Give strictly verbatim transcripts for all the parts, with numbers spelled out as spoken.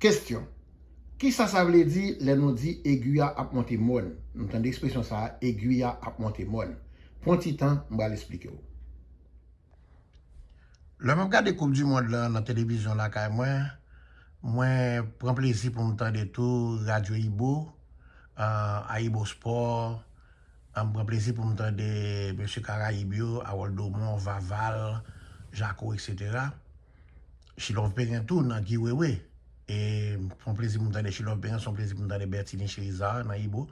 Kesyon. Kisa sa vle di lè nou di egwi a ap monte mòn? Nou tande ekspresyon sa a, egwi a ap monte mòn. Pran ti tan, m pral esplike w. Lè m ap gade Koup di Mond lan nan televizyon lakay mwen, mwen pran plezi pou m tande tou Radyo Ibo, euh, Aibo Sport, euh, m pran plezi pou m tande mesye Karayib yo, Harold Domon, Vaval, Jako, et cetera. She Love Perrin tou nan Guy Wewe. E m pran plezi pou m tande She Love Perrin, se yon plezi pou m tande Bertinie Chérizaire nan Ibo.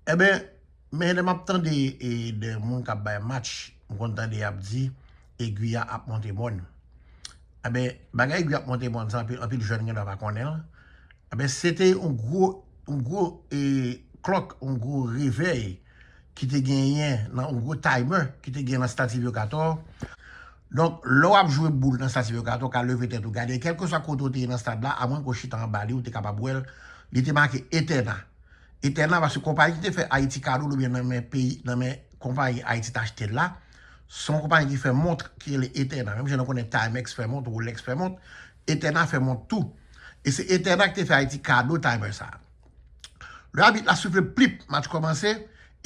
Eben, men lè m ap tande e, de moun k ap bay match, m konn tande y ap di egwi a ap monte mòn. Eben, bagay egwi ap monte mòn sa, anpil, anpil jèn gen dwa pa konnen l. Eben, se te yon gwo, yon gwo e, klòk, yon gwo revèy ki te genyen nan yon gwo timer ki te genyen nan Stade Sylvio Cator. Donk, lè w ap jwe boul nan Stade Sylvio Cator, w ka leve tèt ou gade, kèlkeswa kote w te ye nan stad la, amwen ke w chita anba li, ou te kapab wè l, li te make Eterna. Eterna, paske konpayi ki te fè Ayiti kado l oubyen nan men peyi, nan men konpayi Ayiti t achte l la, se yon konpayi ki fè mont ki rele Eterna. Menm jan nou konnen Timex fè mont, Rolex fè mont, Eterna fè mont tou. E se Eterna ki te fè Ayiti kado timer sa a. Lè abit la soufle plip, match kòmanse,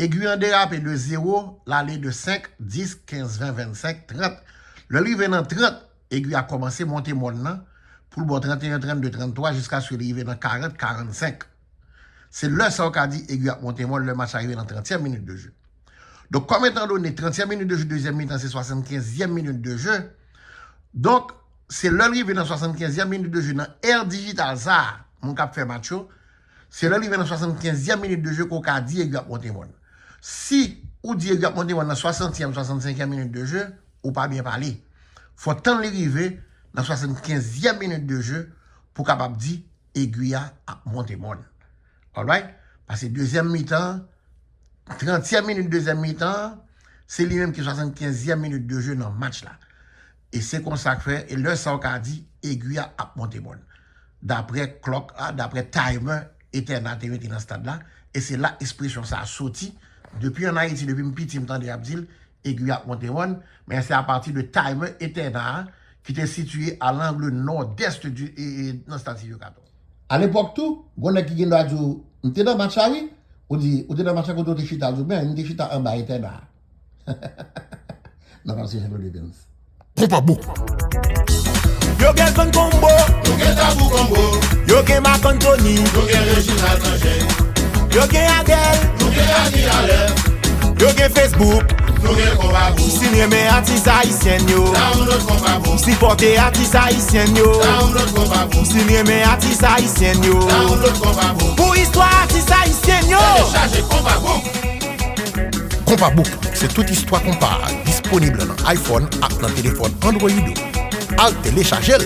egwi an derape de zewo, l ale de senk, dis, kenz, ven, vennsenk, trant. Lè l rive nan trant, egwi a kòmanse monte mòn nan, pou l ba w tranteyen, tranndde, tranntwa, jiskaske li rive nan karant, karannsenk. Se lè sa w ka di egwi ap monte mòn, lè match la rive nan trantyèm minit de je. Donk, kòm etan done trantyèm minit de je dezyèm mitan se swasannkenzyèm minit de je, donk, se lè l rive nan swasannkenzyèm minit de je nan è dijital sa a, moun k ap fè match yo, se lè l rive nan swasannkenzyèm minit de je ke w ka di egwi ap monte mòn. Si ou di egwi ap monte mòn nan swasantyèm, swasannsenkyèm minit de je, ou pa byen pale. Fò w tann li rive nan swasannkenzyèm minit de je pou w kapab di egwi a ap monte mòn. Alright? Paske dezyèm mitan, trantyèm minit dezyèm mitan an, se li menm ki swasannkenzyèm minit de je nan match la. E se konsa k fè, e lè sa w ka di, egwi a ap monte mòn. Daprè klòk la, daprè timer Eterna te mete nan stad la, e se la ekspresyon sa a soti. Depi ann Ayiti, depi m piti, m tande y ap di l, egwi ap monte mòn, men se apati de timer Eterna a, ki te sitiye a langle nòdès di, e, e, nan Stad Sylvio Cator. Alepòk tou, gon nèg ki gen dwa di w, "M te nan match la, wi." Ou di, "Ou te nan match la, kote w te chita?" L di w, "Ben, m te chita anba Eterna a." Nan pase Jean Claude Evens. Konpa bouk. Yo gen Van Combo. Nou gen Tabou Combo. Yo gen Marc Anthony. Nou gen Reginald Angers. Yo gen Adèle. Nou gen Annie Allen. Yo gen Facebook. Nou gen Konpa Bouk. Si n renmen atis ayisyen yo. Download Konpa Bouk. Sipòte atis ayisyen yo. Download Konpa Bouk. Si n renmen atis ayisyen yo. Download Konpa Bouk. Pou istwa atis ayisyen yo. Telechaje Konpa Bouk. Konpa Bouk, se tout istwa konpa a, disponib nan iPhone ak nan telefòn Android ou. Al telechaje l!